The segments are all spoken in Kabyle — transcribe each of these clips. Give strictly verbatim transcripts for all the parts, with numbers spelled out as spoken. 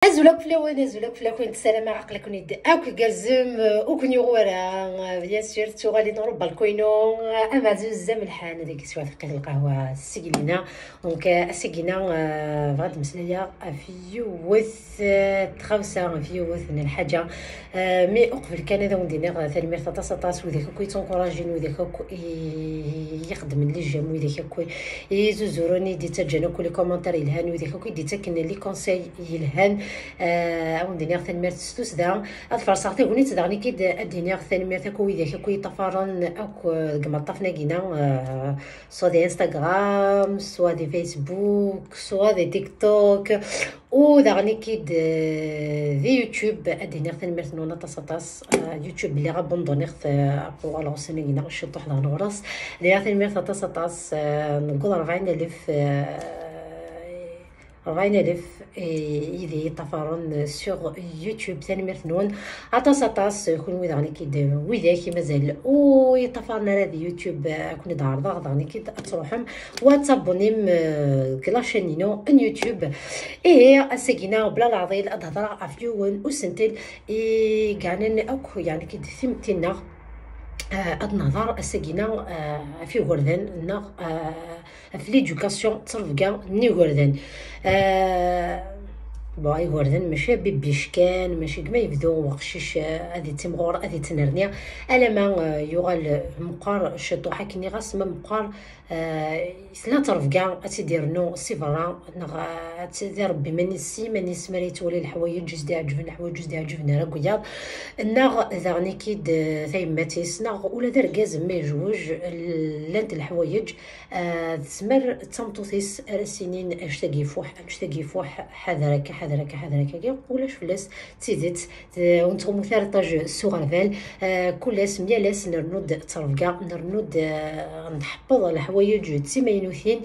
Azul akk fell-awen, azul akk fell-akent, ssarameɣ aql-aken-id akk gerrzem, ur ken-yuɣ wara, bien sûr, tuɣalin ɣer ubalku-inu, ameɛzuz Zamelḥan, deg teswiɛt n lqahwa s Siglina. Donc, ass-agi-na, bɣiɣ ad d-mmeslayeɣ ɣef yiwet, tɣawsa, ɣef yiwet n lḥaǧa. Mi uqbel kan ad awen-d-iniɣ tanemmirt aṭas, aṭas, widak akk yettunkurajin, widak akk i-, i-, ixeddmen les j'aime, widak akk i-, i-, yezuzuren, i d-yettaǧǧan akk les commentaires yelhan, widak akk i d-yettaken les conseils yelhan. Ad awen-d-iniɣ tanemmirt s tussda. Ad farṣeɣ tagnit daɣen i k-id ad d-iniɣ tanemmirt akk i widak akk i yi-ṭṭafaren akk deg imeṭṭafen-agi-na, soit di Instagram, soit di Facebook, soit di TikTok. U daɣen i k-id, eh, di YouTube, ad d-iniɣ tanemmirt-nwen aṭas, aṭas. Eh, YouTube lliɣ abandonniɣ-t, eh, après uɣaleɣ ussan-agi-na ciṭuḥ daɣen ɣur-s. Ad d-iniɣ tanemmirt aṭas, aṭas, eh, newweḍ rebɛin alef, eh, rebɛin alef, eh, i d-iyi-ṭṭafaren sur YouTube. Tanemmirt-nwen aṭas, aṭas, eh, kunwi daɣen i k-id, eh, widak i mazal ur yi-ṭṭafaren ara di YouTube, eh, ad ken-id-ɛerḍeɣ daɣen i k-id ad truḥem. Wa tabonnim, eh, deg la chaîne-inu n YouTube. Ihi, ass-agi-na, bla leɛḍil, ad hedreɣ ɣef yiwen usentel i yeɛnan akk, yeɛni, kid timetti-nneɣ. Eh, ad nehder ass-agi-na, eh, ɣef igerdan-nneɣ, eh, ɣef l'éducation, ttrebga n igerdan. Eh, bon, igerdan mačči abibic kan, mačči deg ma yebdu weqcic, eh, ad ittimɣur, ad ittnerni, alama, eh, yuɣal meqqar ciṭuḥ, akken i ɣas ma meqqar, Eh, tella ttrebga ad tt-id-irnu si berra, neɣ, eh, ad tt-, ad irebbi iman-is s yiman-is, mi ara yettwali leḥwayeǧ i s-d-iɛeǧben, leḥwayeǧ ur s-d-iɛeǧben ara deg wiyaḍ, neɣ daɣen i k-id, eh, tayemmat-is, neɣ ula d argaz ma yejwej, llant leḥwayeǧ, eh, tezmer d tameṭṭut-is ara s-inin, "Annect-agi ifuḥ, annect-agi ifuḥ, ḥader akka, ḥader akka, ḥader akka-agi", ulac fell-as, d tidet, ur nettɣummu ara iṭaj s uɣerbal. Eh, kul ass, myal ass, nrennu-d ttrebga, nrennu-d, eh, nḥepped leḥwayeǧ d timaynutin.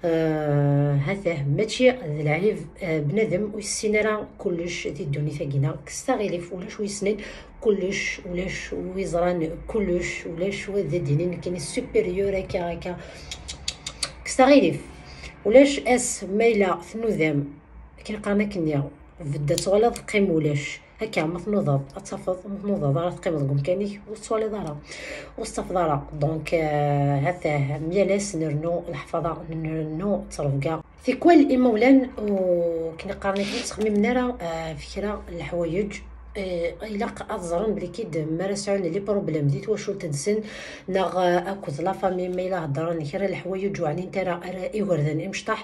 Eh, ha-t-ah, mačči d lɛib, eh, bnadem ur yessin ara kullec di ddunit-agi-na. Kkes aɣilif, ulac ur yessnen kullec, ulac ur yeẓran kullec, ulac wa d ad d-inin nekkini supérieur akka, akka. Kkes aɣilif, ulac ass ma yella tnudam, akken qqaren akkenni, bedd ad twaliḍ, qqim ulac. Akka, ma tnudaḍ, ad tafeḍ, ma tnudaḍ ara, teqqimeḍ deg umkan-ik, ur tettwaliḍ ara, ur tettafeḍ ara. Donc, euh, ha-t-ah, myal ass nrennu leḥfaḍa, nrennu ttrebga. Tikwal imawlan, ur, akken qqaren, ur ttxemmimen ara, euh, ɣef kra n leḥwayeǧ. Euh, ilaq ad ẓren belli kid mi ara sɛun les problèmes di twacult-nsen, neɣ, euh, akked la famille, ma yella heddren kra n leḥwayeǧ ur ɛnint ara, ara igerdan imecṭaḥ,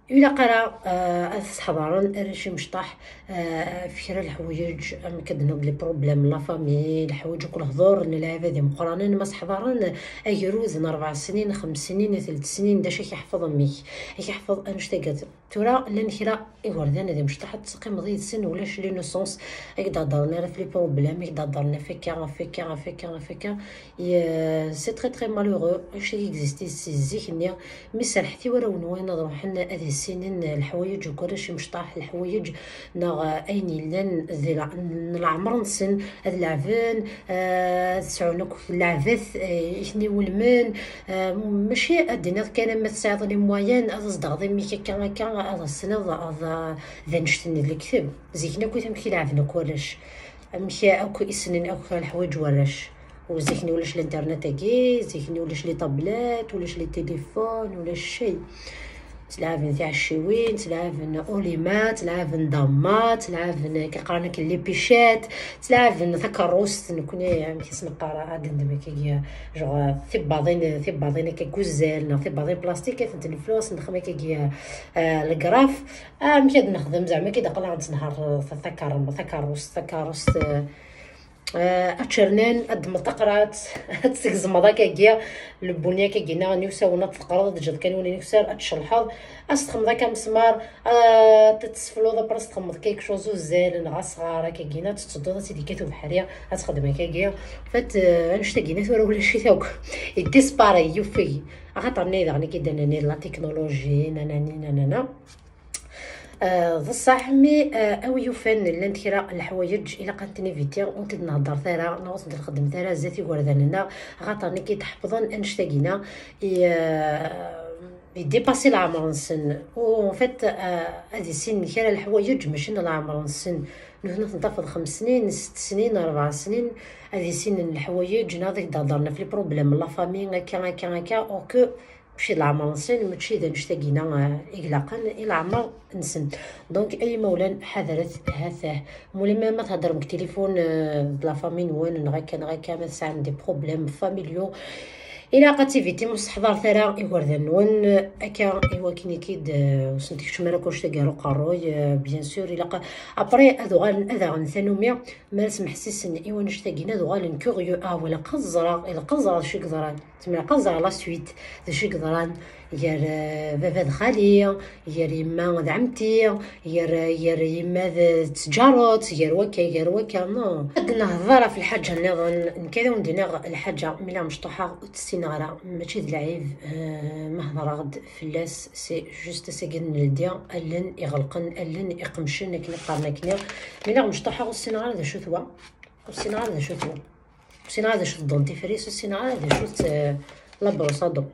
ilaq ara, eh, ad sḥeḍren arrac imecṭaḥ, eh, ɣef kra leḥwayeǧ, amek ad d-nod les problèmes, la famille, leḥwayeǧ akk, lehdur n lɛibad imeqqranen, ma sḥeḍren agrud n rebɛ snin, xems snin, telt snin, d acu i k-iḥfeḍ mmi-k? I k-iḥfeḍ annect-agi. Tura llan kra igerdan d imecṭaḥ, ad teqqimeḍ yid-sen, ulac l'innocence, ad k-d-heddren ara ɣef les problèmes, ad k-d-heddren ɣef akka, ɣef akka, ɣef akka, ɣef akka. Et, euh, c'est très, très malheureux. Annect-agi i existi si zik-nni, mi serḥet i warraw-nwen ad ruḥen ad issinen leḥwayeǧ n warrac imecṭaḥ, leḥwayeǧ neɣ, eh, ayen yellan di la-, n leɛmer-nsen, ad leɛben, eh, ad sɛun akk leɛbat, eh, i ten-iwulmen, eh, mačči ad d-tiniḍ kan ama tesɛiḍ les moyens ad as-d-taɣeḍ i mmi-k akka, akka, ad as-tiniḍ, ad, d annect-nni d lekdeb. Zik-nni akk amek i leɛben akk warrac, amek akk i ssnen akk leḥwayeǧ n warrac. Ur zik-nni ulac l'internet-agi, zik-nni ulac les tablettes, ulac les téléphones, ulac cay. Ttlaɛben tiɛecciwin, ttlaɛben Ulima, ttlaɛben Dama, ttlaɛben, akka qqaren akken, les pichettes, ttlaɛben takeṛṛust, nekkni amek i s-neqqar, ad d-ndem akkagi, genre, tibbaḍin, tibbaḍin akka n wuzzal, neɣ tibbaḍin plastik, ad tent-neflu, ad sen-nexdem akkagi, eh, legraf. Amek ad nexdem, zeɛma akka i d-aql-aɣ nettenhaṛ, eh, takeṛ-, takeṛṛust, takeṛṛust, eh, Eh, ad tt-rnan, ad d-tmeḍ taqrat, ad tt-tgezmeḍ akkagi, lebni akkagi, neɣ n iwsawen, ad t-teqreḍ, ad teǧǧeḍ kan win n iksar, ad tcelḥeḍ, ad s-txedmeḍ akka amesmar, ad t-tesfluḍ, après ad s-txedmeḍ quelque chose uzzal, neɣ asɣar akkagi, ad tt-tedduḍ, ad tt-id-yekkat ubeḥri, ad txedmeḍ akkagi. En fait, eh, annect-agi tura ulac-it akk. Yeddispari, yufeg. Axaṭer nni daɣen i k-id-nnan la technologie, nanani, nanana. Eh, d ṣṣeḥ, mi, eh, a wi yufan llant kra n leḥwayeǧ ilaq ad ten-éviter, ur tent-id-nheddret ara, neɣ ur tent-nxeddmet ara zdat igerdan-nneɣ, axaṭer nekk i d-ḥefḍen annect-agi-na, i, eh, Idipasi leɛmer-nsen. U en fait, euh, ad issinen kra leḥwayeǧ mačči n leɛmer-nsen. Nutni ad ten-tafeḍ xems snin, sett snin, rebɛa snin, ad issinen leḥwayeǧ, neɣ ad ak-d-heddren ɣef les problèmes n la famille, akka, akka, akka, or que mačči d leɛmer-nsen, mačči d annect-agi-nni, euh, i ilaqen i leɛmer-nsen. Donc, ay imawlan, ḥadret, ha-t-ah. Muli ma, ma theddrem deg tilifun, euh, d la famille-nwen, neɣ akka, neɣ akka, ma tesɛam des problèmes familiaux, ilaq ad tivitim, ur sseḥḍaret ara igerdan-nwen akka, i wakken i kid, euh, ur sen-tekcem ara kullec tagi ar uqerruy, euh, bien sûr, ilaq a-, après ad uɣalen ad aɣen tanumi, mi ara smeḥsisen i wannect-agi, ad uɣalen curieux, ah, wala ilaq ad ẓreɣ, ilaq ad ẓreɣ d acu i yeḍran, zemreɣ ad ẓreɣ la suite, d acu i yeḍran gar, euh, baba d xali, gar yemma d ɛemti, gar, gar yemma d tǧaruḍt, gar wakka, gar wakka, non. Ad nehḍer ɣef lḥaǧa nniḍen, nekk ad awen-d-iniɣ lḥaǧa, mi la mecṭuḥeɣ ur tt-ssineɣ ara, mačči d lɛib, euh, ma hedreɣ-d fell-as, c'est juste ass-agi n ldi, allen iɣelqen, allen iqemcen, akken i qqaren akkenni. Mi la mecṭuḥeɣ ur ssineɣ ara d acu-t wa, ur ssineɣ ara d acu-t wa, ur ssineɣ ara d acu-t dentifrice, ur ssineɣ ara d acu-t, euh, la brosse à dents.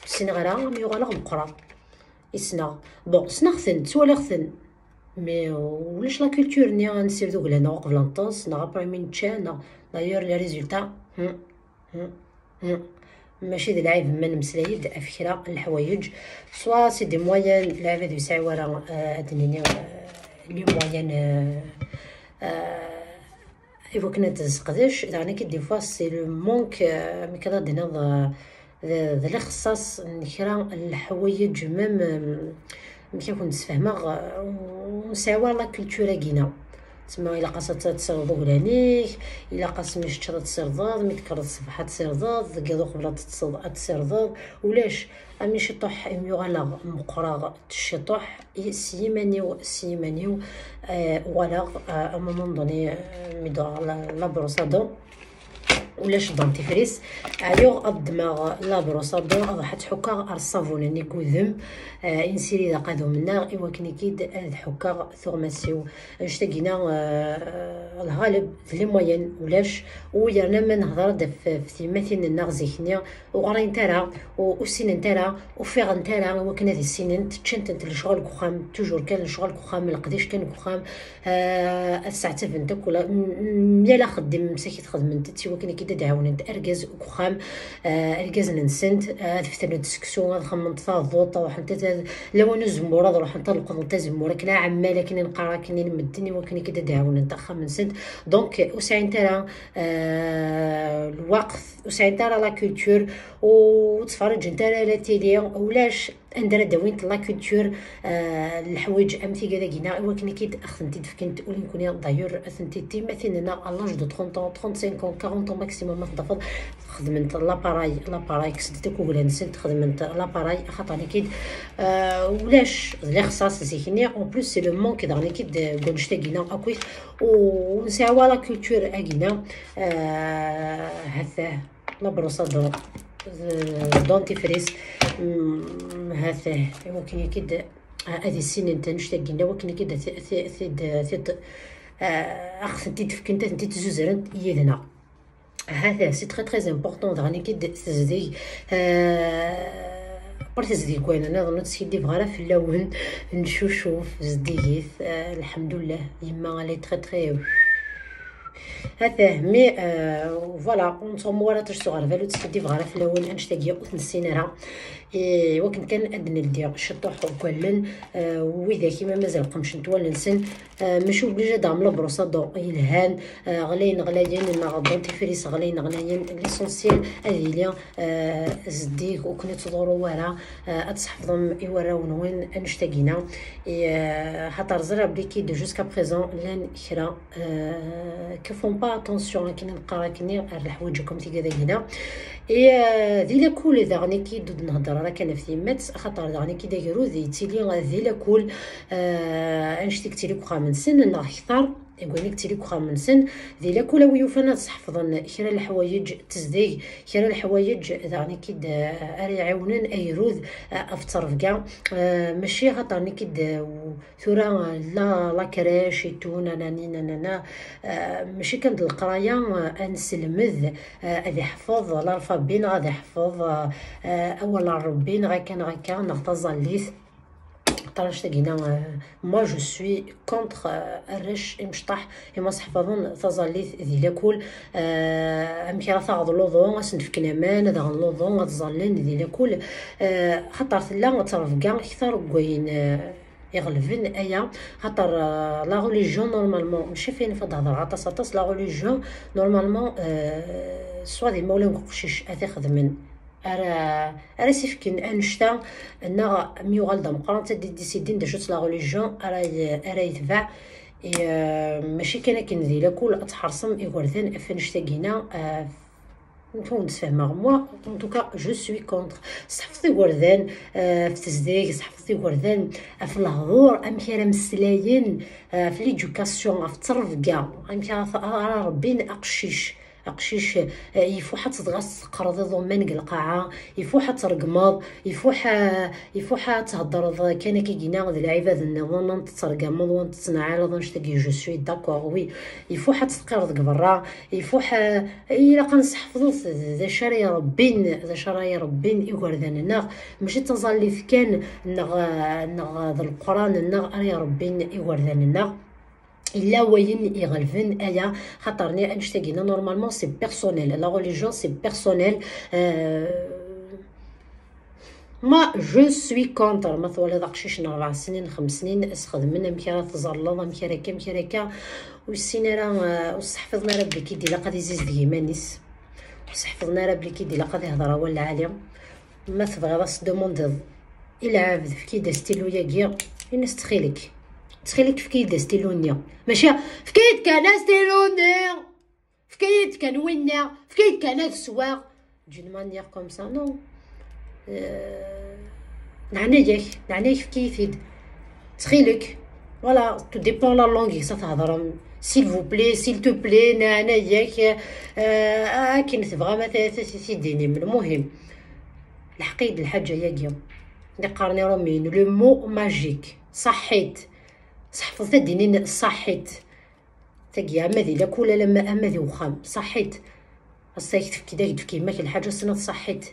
Ur ssineɣ ara, mi uɣaleɣ meqqreɣ i ssneɣ. Bon, ssneɣ-ten, ttwaliɣ-ten. Mais, euh, ulac la culture-nni ad nessired uglan neɣ uqbel ad neṭṭes, neɣ après mi nečča, neɣ d'ailleurs les résultats, hmm, hmm, hmm. Mačči d lɛib ma nemmeslay-d ɣef kra n leḥwayeǧ. Soit c'est des moyens, lɛib ad yesɛi wara, euh, ad d-nini, euh, les moyens, euh, euh, i wakken ad t-nesseqdec, daɣen akka des fois c'est le manque, euh, amek ara d-tiniḍ, euh, d, d lixṣaṣ n kra n leḥwayeǧ, même, euh, amek ad ken-d-sfehmeɣ, euh, ur nesɛi wara la culture-agi-nni. Tsemma ilaq-as ad, ad tsirdeḍ uglan-ik, ilaq-as mi teččeḍ ad tsirdeḍ, mi tekkreḍ ṣṣbeḥ ad tsirdeḍ, deg yiḍ uqbel ad teṭṭseḍ ad tsirdeḍ, ulac. Ami ciṭuḥ imi uɣaleɣ meqqreɣ ciṭuḥ, i, s yiman-iw, s yiman-iw, euh, uɣaleɣ, euh, à un moment donné, euh, mi d-uɣeɣ la, la brosse à dents, ulac dentifrice, ɛyiɣ ad ddmeɣ la brosse à dents, ad ruḥeɣ ad tt-ḥukkeɣ ar ṣṣabun-nni n wudem, euh, i nessirid aqadum-nneɣ, i wakken i kid ad ḥukkeɣ tuɣmas-iw. Annect-agi-nni, euh, lɣaleb d les moyens ulac, u yerna ma nehder-d ɣef, ɣef tyemmatin-nneɣ zik-nni, ur ɣrayent ara, ur, ur ssinent ara, ur ffiɣent ara i wakken ad issinent, ččant-tent lecɣal deg uxxam, toujours kan lecɣal deg uxxam, leqdic kan deg uxxam, euh, ad sseɛtabent akk la-, m-, m-, yal axeddim msakit xedment-t i wakken ad d-ɛawnent argaz deg uxxam, euh, irgazen-nsent, euh, ad fetnent seksu, ad xemmment taḍuṭ, ad ruḥent ad, ad, lawan uzemmur, ad ruḥent ad leqḍent azemmur, akken aɛemmal, akken i neqqar, akken i medden, i wakken ad d-ɛawnent axxam-nsent. Donc, ur sɛint ara, euh, lweqt, ur sɛint ara la culture, ur ttferriǧent ara la télé, ulac anda ara d-awint la culture, euh, leḥwayeǧ am tigad-agi-nni, i wakken ad k-id-, ad tent-id-fkent ula d nekkni, d'ailleurs, atenti d timatin-nneɣ, à l'âge de trente ans, trente-cinq ans, quarante ans maximum, ma tḍafeḍ, xedment l'appareil, l'appareil, kksen-d akk uglan-nsent, xedment l'appareil, axaṭer nekk-id, euh, ulac d lixṣaṣ zik-nni, en plus, c'est le manque, daɣen nekk-id, euh, deg wannect-agi-nni akk, u, ur nesɛi wara la culture-agi-nni, euh, ha-t-ah, la brosse à dents, euh, dentifrice, mm, ha-t-ah, i wakken ad k-id-, ad issinent annect-agi-nni, i wakken ad k-id-, t-, t-, t-, t-, euh, ad tent-id-fkent, ad tent-id-zuzrent yid-neɣ. Ha-t-ah, c'est très, très important, daɣen nekk-id tezdeg, euh, après tezdeg n wayen nniḍen, ur teskiddibeɣ ara fell-awen, neccucuf, zeddigit, euh, lḥemdullah, yemma, elle est très, très, euh, ha-t-ah, mais, euh, voilà, ur nettɣummu ara ṭṭac s uɣerbal, ur teskiddibeɣ ara fell-awen, annect-agi ur t-nessin ara. I wakken kan ad d-neldi ciṭuḥ n wallen, euh, widak i ma mazal qemcent wallen-nsen, euh, mačči obligé ad d-tɛemleḍ brosse à dents yelhan, euh, ɣlayen ɣlayen, neɣ dentifrice ɣlayen ɣlayen, l'essentiel ad yili, euh, zeddig, ur ken-ittḍurru wara, euh, ad tseḥfḍem i warraw-nwen annect-agi-nni. I, euh, xaṭer ẓriɣ belli kid jusqu'à présent llan kra, euh, qui font pas attention, akken i neqqar akkenni, ar leḥwayeǧ akk am tigad-agi-nni. I, euh, di lakul daɣen i d-ur d-nhedder ara kan ɣef tyemmat, axaṭer daɣen i d agrud yettili di lakul, euh, annect i yettili deg uxxam-nsen, neɣ kter, Deg wayen i yettili deg uxxam-nsen, di lakul a wi yufan ad sḥefḍen kra leḥwayeǧ tezdeg, kra leḥwayeǧ daɣen i k-id ara iɛiwnen agrud ɣef ttrebga. Mačči xaṭer nekk-id tura la la crèche et tout nanani nanana. Mačči kan d leqraya, ad nesselmed, ad iḥfeḍ lalfabi neɣ ad iḥfeḍ awal n Rebbi neɣ akka neɣ akka neɣ taẓallit. Ṭarec tagina, moi je suis contre arrac imecṭaḥ ima seḥfaḍen taẓallit di lakul. Amek ara taɣeḍ luḍu, ad sen-d-fken aman ad aɣen luḍu ad ẓallen di lakul. Xaṭer tella ttrebga kter n wayen iɣelben aya. Xaṭer la religion normalement, mačči f ayen fad hedreɣ aṭas aṭas, la religion normalement, soit d imawlan n uqcic ad t-ixedmen ara ara s-ifken annect-a, neɣ mi yuɣal d ameqqran ad d-iddisidin d acu-tt la religion ara ara yetbeɛ. Mačči kan akken di lakul ad tḥersem igerdan ɣef annect-agi-na. Ur d-sfehmeɣ moi, en tout cas je suis contre. Seḥfeḍ igerdan ɣef tezdeg, seḥfeḍ igerdan ɣef lehdur, amek ara meslayen, ɣef l'éducation, ɣef ttrebga, amek ara rebbin aqcic. Aqcic, ifuḥ ad tedɣas teqqreḍ iḍumman deg lqaɛa, ifuḥ ad tregmeḍ, ifuḥ ifuḥ ad theddreḍ kan akka gina d lɛibad nniḍen, ad tettergameḍ wa tettenɛireḍ annect-agi. Je suis d'accord, oui. Ifuḥ ad teqqireḍ deg berra, ifuḥ ilaq ad nseḥfeḍ d acu ara irebbin d acu ara irebbin igerdan-nneɣ. Mačči d taẓallit kan neɣ neɣ d leqran-nneɣ ara irebbin igerdan-nneɣ. Yella wayen iɣelben aya, xaṭer ni annect-agi-na normalement c'est personnel, la religion c'est personnel. Moi je suis contre. Ma twaliḍ aqcic n rebɛ snin xems snin ad s-xedmen amek ara tẓalleḍ, amek ara akka, amek ara akka, ur yessin ara, ur sseḥfiḍen ara belli k-id-ilaq ad izizdeg iman-is, ur sseḥfiḍen ara belli k-id-ilaq ad ihder awal lɛali. Ma tebɣiḍ ad s-demandiḍ i lɛebd, efk-iyi-d astilu-agi, ini-as ttxil-k, ttxil-k efk-iyi-d astilu-nni. Maca efk-iyi-d kan astilu-nni, efk-iyi-d kan winna, efk-iyi-d kan ad sweɣ. D'une manière comme ça, non. Neɛna-yak, neɛna-yak efk-iyi-t-id. Ttxil-k. Voilà, tout dépend la langue i s-thedrem. S'il vous plaît, s'il te plaît, neɛna-yak, akken tebɣam ad t-id-inim. Lmuhim, lḥeq-iyi-d lḥaǧa-yagi. Di qqaren iṛumiyen, le mot magique, ṣaḥḥit. Seḥfeḍ ad d-inin ṣaḥḥit. Tagi ama di lakul alamma ama di uxxam, ṣaḥḥit. Ass-a ad k-d-tefk, ad k-d-tefk yemma-k lḥaǧa, ad s-tiniḍ ṣaḥḥit.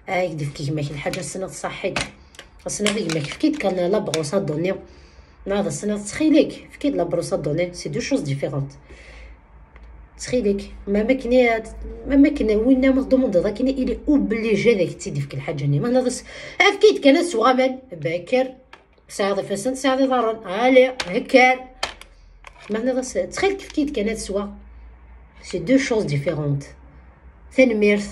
Ad k-d-tefk gma-k lḥaǧa, ad s-tiniḍ ṣaḥḥit. Ad s-tiniḍ i gma-k efk-iyi-d kan la brosse à dents. Neɣ ad s-tiniḍ ttxil-k efk-iyi-d la brosse à dents. C'est deux choses différentes. Ttxil-k, ma makken, ma makken winna ma tdumundiḍ akken il est obligé ad ak-tt-id-ifk lḥaǧa-nni. Ma tenniḍ-as efk-iyi-d kan ad sweɣ aman, bekker. Tesɛiḍ ifassen, tesɛiḍ iḍarren. Allez, hekker. Ma tenniḍ-as ttxil-k efk-iyi-d kan ad sweɣ. C'est deux choses différentes. Tanemmirt.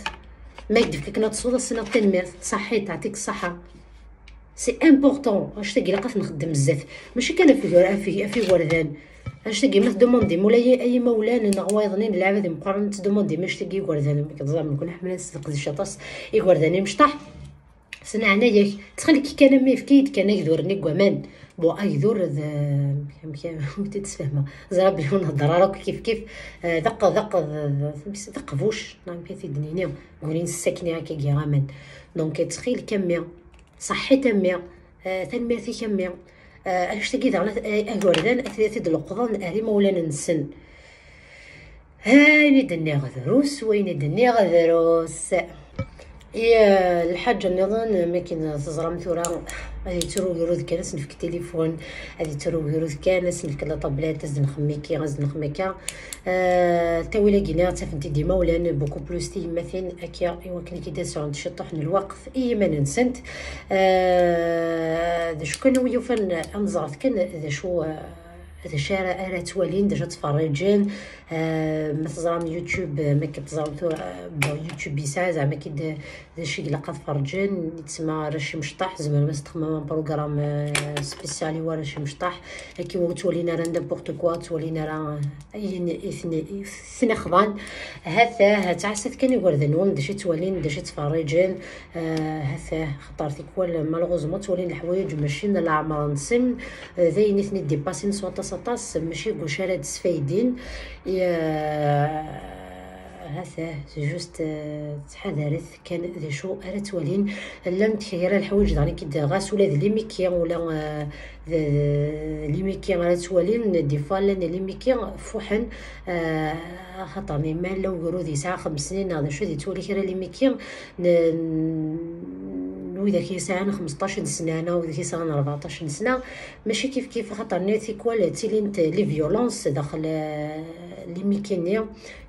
Ma ak-d-efk akken ad tesweḍ, ad s-tiniḍ tanemmirt. Ṣaḥḥit, teɛṭik ṣṣaḥa. C'est important. Annect-agi ilaq ad t-nxeddem zdat. Mačči kan ɣef iger-, ɣef ig-, ɣef igerdan. Annect-agi ma tdumundim ula ay, ay imawlan neɣ wayeḍnin, lɛibad imeqqranen, tdumundim annect-agi igerdan. Amek teẓram nekkni ḥemmel ad nesseqdec aṭas igerdan imecṭaḥ. S neɛnaya-k, ttxil-k kan a mmi, efk-iyi-d kan agdur-nni n waman. Bon, agdur d, amek, amek ur t-id-sfehmeɣ. Ẓriɣ belli ur nhedder ara akk kif kif. Eh, d aq-, d aq-, d, d, d aqbuc, neɣ amek ad t-id-nini. Ur nessakni akka gar aman. Donc, ttxil-k a mmi. Ṣaḥḥit a mmi. Eh, tanemmirt-ik a mmi. Eh, annect-agi daɣen, eh, igerdan ad t-, ad t-id-leqḍen ar imawlan-nsen. Ayen i d-nniɣ drus, wayen i d-nniɣ drus. I, eh, lḥaǧa nniḍen, mi akken teẓram tura, ad yettru ugrud kan, ad s-nefk tilifun, ad yettru ugrud kan, ad s-nefk la tablette, ad s-nexmiki, ad s-nexmika. Eh, ttawil-agi-nni ad tafent-id imawlan, beaucoup plus tiyemmatin, akka, i wakken ad k-id-sɛunt ciṭṭuḥ n lweqt i yiman-nsent. Eh, d acu kan wi yufan ad neẓret kan d acu, eh, d acu ara, ara ttwalin, d acu ad ttferriǧen. Eh, ma teẓram YouTube, eh, ma akken teẓram tura, eh, bon, YouTube yesɛa zeɛma ki d, d acu i ilaq ad ferǧen, yettma arrac imecṭaḥ, tzemrem ad s-txemmem programme, eh, spécial i warrac imecṭaḥ. Akken ur ttwalin ara n'importe quoi, ur ttwalin ara, eh, ayen i ten, i ten-ixḍan. Hat, hat, ɛasat kan igerdan-nwen d acu i ttwalin, d acu i ttferriǧen. Eh, hat, xaṭer tikwal, malheureusement, ttwalin leḥwayeǧ mačči n leɛmer-nsen, eh, d ayen i ten-id-ippasin s waṭas aṭas, mačči deg wacu ara d-sfaydin. Ya, hata, c'est juste, euh, ttḥadaret kan d acu ara ttwalin. Llant kra lḥawayeǧ daɣen i k-id-, ɣas ula d limiki, ula, euh, d, d limiki ara ttwalin, des fois llan limiki fuḥen, euh, axaṭer ma yella ugrud yesɛa xems snin neɣ d acu, ad yettwali kra limiki n, n widak yesɛan xmesṭac n sna neɣ widak yesɛan rbeɛṭac n sna, mačči kif kif, axaṭer nni tikwal ttilint les violences daxel, euh, limiki-nni,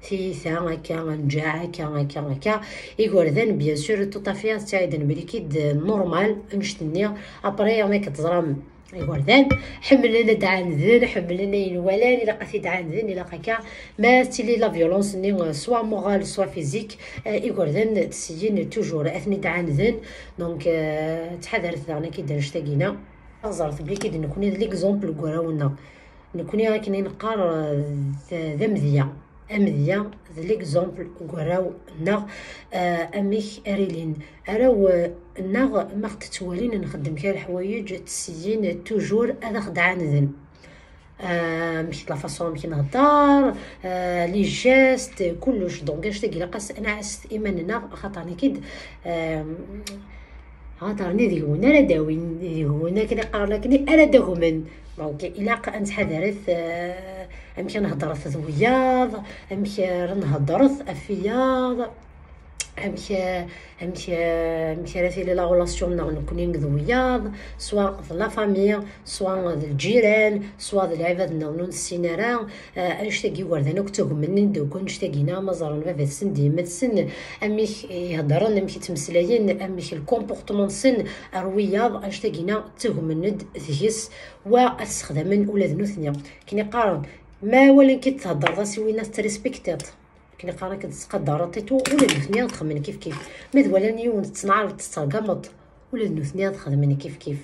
tiyita akka, nǧaɛ akka, akka, akka. Igerdan, bien sûr, tout à fait, ad ttɛiden belli-k-id normal, annect-nni. Après, amek teẓram igerdan, ḥemmlen ad ɛanden, ḥemmlen ayen walan, ilaq ad t-id-ɛanden, ilaq akka. Ma tettili la violence-nni, euh, soit morale, soit physique, euh, igerdan ttesyin toujours ad ten-id-ɛanden. Donc, euh, ttḥadaret daɣen akka d annect-agi-na. Ẓret belli-k-id nekkni d l'exemple deg warraw-nneɣ. Nekkni akken i neqqar, euh, d, d amedya. Amedya d l'exemple deg warraw-nneɣ, euh, amek ara ilin. Arraw, euh, nneɣ ma ɣ-d-ttwalin nxeddem kra lḥwayeǧ, ttesyin toujours ad aɣ-d-ɛanden. Euh, amek la façon amek nhedder, euh, les gestes, kullec. Donc, annect-agi ilaq-as ad nɛasset iman-nneɣ, axaṭer nekk-id, euh, axaṭer-nni deg-wen ara d-awin, deg-wen akken i qqaren akken ara d-agmen. Donc, ilaq ad nettḥadaret, euh, amek ara nhedret d wiyaḍ, amek ara nhedret ɣef wiyaḍ, amek, amek, amek ara tili la relation-nneɣ nekkni d wiyaḍ, soit d la famille, soit d lǧiran, soit d lɛibad-nneɣ ur nessin ara. Euh, annect-agi igerdan akk ttagmen-d akk annect-agi-na, ma ẓren baba-tsen d yemma-tsen, amek i heddren, amek i ttmeslayen, amek le comportement-nsen ar wiyaḍ, annect-agi-na ttagmen-d deg-s, wa ad t-sexdamen ula d nutni. Akken i qqaren, ma walan-k-id theddreḍ-as i winna, tettrespektiḍ. Akken i qqaren, ad k-id-ttqadareḍ et tout, ula d nutni ad xedmen kif kif. Ma d walan yiwen tettnaɛreḍ, tettergameḍ, ula d nutni ad xedmen kif kif.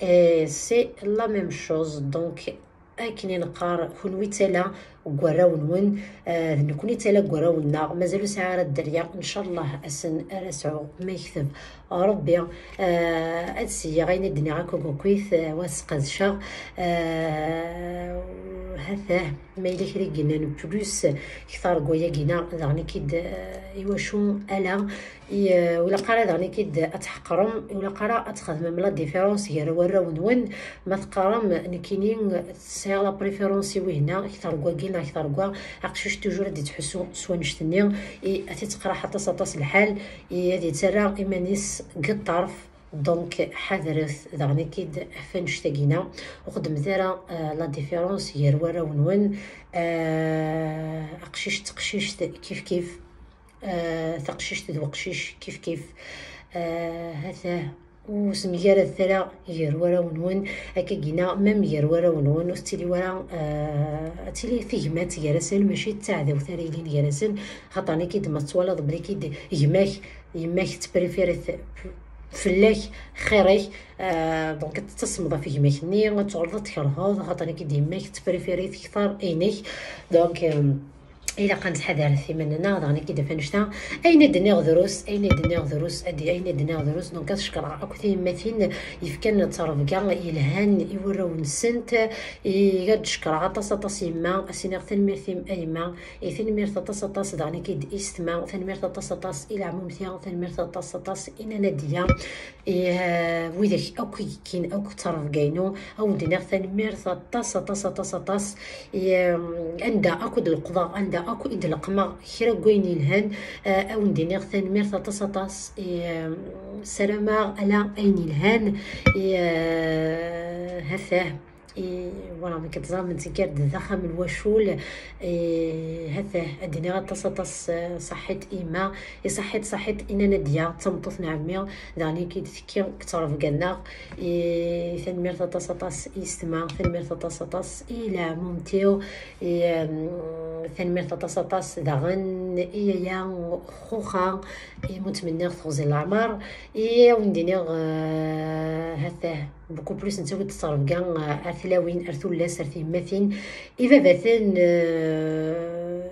Et c'est la même chose. Donc, akken i neqqar, kunwi d tala deg warraw-nwen, euh, d nekkni d tala deg warraw-nneɣ. Mazal ur sɛiɣ ara dderya, ncallah ass-n ara sɛuɣ ma yekteb Rebbi. Euh, ad seyyiɣ ayen i d-nniɣ akk akkit, euh, wa sqedceɣ, euh, hatah, ma yella kra i yennan plus kter deg wayagi-na, daɣen i k-id, euh, iwacu ala, i, euh, ur ilaq ara daɣen i k-id ad tḥeqrem, ur ilaq ara ad txedmem la différence gar warraw-nwen, ma teqqarem nekkini sɛiɣ la préférence i wihna kter deg wagi neɣ kter deg wa, aqcic toujours ad d-ittḥussu s wannect-nni, i ad t-ittqraḥ aṭas aṭas lḥal, i ad yettarra iman-is deg ṭṭerf. Donc, ḥadret daɣen i k-id ɣef annect-agi-na, ur xeddmet ara, euh, la différence gar warraw-nwen, euh, aqcic d teqcict kif kif, euh, taqcict d weqcic kif kif, euh, hatah, ur semgaret ara gar warraw-nwen, akka gina, même gar warraw-nwen, ur tettili wara, euh, ad tili tegmat gar-asen, mačči d taɛdawt ara yilin gar-asen, xaṭer nekk-id ma tettwalaḍ belli k-id gma-k, yemma-k tettprifiri fell-ak xir-ik, euh, donc ad tettasmeḍ ɣef gma-k-nni, ad tuɣaleḍ ad tkerheḍ, xaṭer nekk-id yemma-k tettprifiri kter inek, donc, euh, ilaq ad nettḥadaret iman-nneɣ, daɣen akka i d-af annect-a. Ayen i d-nniɣ drus, ayen i d-nniɣ drus, ad d-, ayen i d-nniɣ drus. Donc, ad cekkreɣ akk tiyemmatin yefkan ttrebga yelhan i warraw-nsent. I ad d-cekkreɣ aṭas, aṭas yemma, ad s-iniɣ tanemmirt-im a yemma. I tanemmirt aṭas, aṭas daɣen akka i d-, i yessetma, tanemmirt aṭas, aṭas i leɛmumti, tanemmirt aṭas, aṭas i Nana Diya. I, eh, widak akk i yekkin akk ttrebga-inu, ad wen-d-iniɣ tanemmirt aṭas, aṭas, aṭas, aṭas. I, eh, anda akk i d-leqḍeɣ, anda akk i d-leqmeɣ kra n wayen yelhan, eh, ad wen-d-iniɣ tanemmirt aṭas, aṭas. I, eh, ssarameɣ ala ayen yelhan. I, eh, hatah. I, voilà, ma k-teẓram, nettenkar-d d axxam n wacul. I, hatah, ad d-iniɣ aṭas, aṭas, eh, ṣaḥit i yemma, i ṣaḥit, ṣaḥit i Nana Diya, d tameṭṭut n ɛemmi, daɣen i k-id-tekki deg ttrebga-nneɣ. I, tanemmirt aṭas, aṭas i yessetma, tanemmirt aṭas, aṭas i leɛmumti-w. I, em, tanemmirt aṭas, aṭas daɣen i yaya Xuxa, i mu ttmenniɣ teɣzi n leɛmer. I, ad wen-d-iniɣ, eh, hatah, beaucoup plus nettawi-d ttrebga, eh, ar tlawin, ar tullas, ar tyemmatin, ibabaten, eh,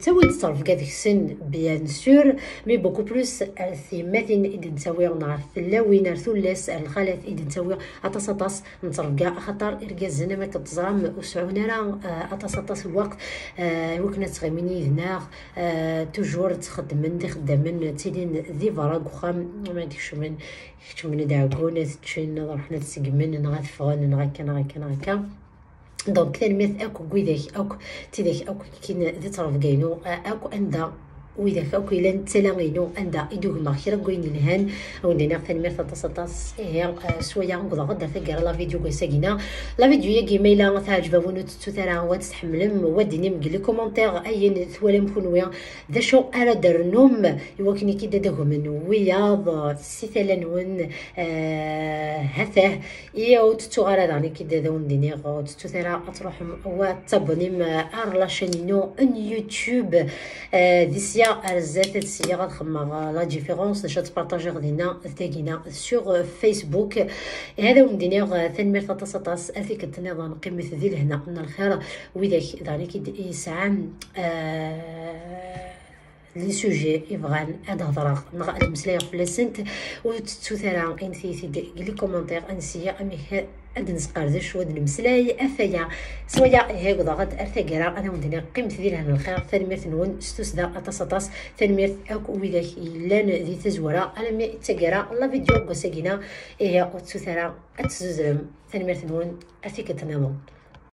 Ttawi-d ttrebga deg-sen, bien sûr, mais beaucoup plus ar tyemmatin i d-nettawi, neɣ ar tlawin, ar tullas, ar lxalat i d-nettawi aṭas aṭas n ttrebga, axaṭer irgazen, am akken teẓram, ur sɛun ara, euh, aṭas aṭas n lweqt, euh, i wakken ad ttɣimin yid-neɣ, euh, toujours ttxeddmen d ixeddamen, ttilin di berra deg uxxam, ma d-kecmen, kecmen ad ɛeggun, ad ččen, ad ruḥen ad segmen, neɣ ad ffɣen, neɣ akka, neɣ akka, neɣ akka. Donc, tanemmirt akk n widak akk, tidak akk, kin di ttrebga-inu, akk anda widak akk yellan d tala-inu, anda i d-ugmeɣ kra n wayen yelhan, a wen-d-iniɣ tanemmirt aṭas aṭas. Ihi, eh, s waya, wwḍeɣ-d ar taggara la vidéo n wass-agi-na. La vidéo-agi, ma yella teɛǧeb-awen, ur tettut ara, wa tt-tḥemmlem, wa d-inim deg les commentaires ayen twalam kunwi, d acu ara d-rnum i wakken i k-id-ad agmen wiyaḍ, eh, si tala-nwen, eh, hatah. I ur tettuɣ ara daɣen i k-id-ad awen-d-iniɣ, ur tettut ara ad truḥem wa d-tabonnim ar la chaîne-inu n YouTube. Eh, di sya ar zdat ad syiɣ ad xemmeɣ, eh, la différence, d acu ad tpartajiɣ dinna d tagina sur, eh, Facebook. Ihi ad awen-d-iniɣ, eh, tanemmirt aṭas aṭas, ar tikkelt nniḍen qqimet di lehna n lxir, widak daɣen i k-id-yesɛan, eh, les sujets i bɣan ad hedreɣ neɣ ad mmeslayeɣ fell-asent, ur tettut ara, init-iyi-t-id deg les commentaires, ad nessiya amek ad nesqerdec u ad nemmeslay ɣef waya. S waya, ihi wwḍeɣ-d ar taggara, ad awen-d-iniɣ qqimet di lehna n lxir, tanemmirt-nwen s tussda aṭas aṭas, tanemmirt akk widak yellan di tazwara, alammi d taggara la vidéo n wass-agi-na, ihi ur tettut ara ad tezzuzrem, tanemmirt-nwen, ar tikkelt nniḍen.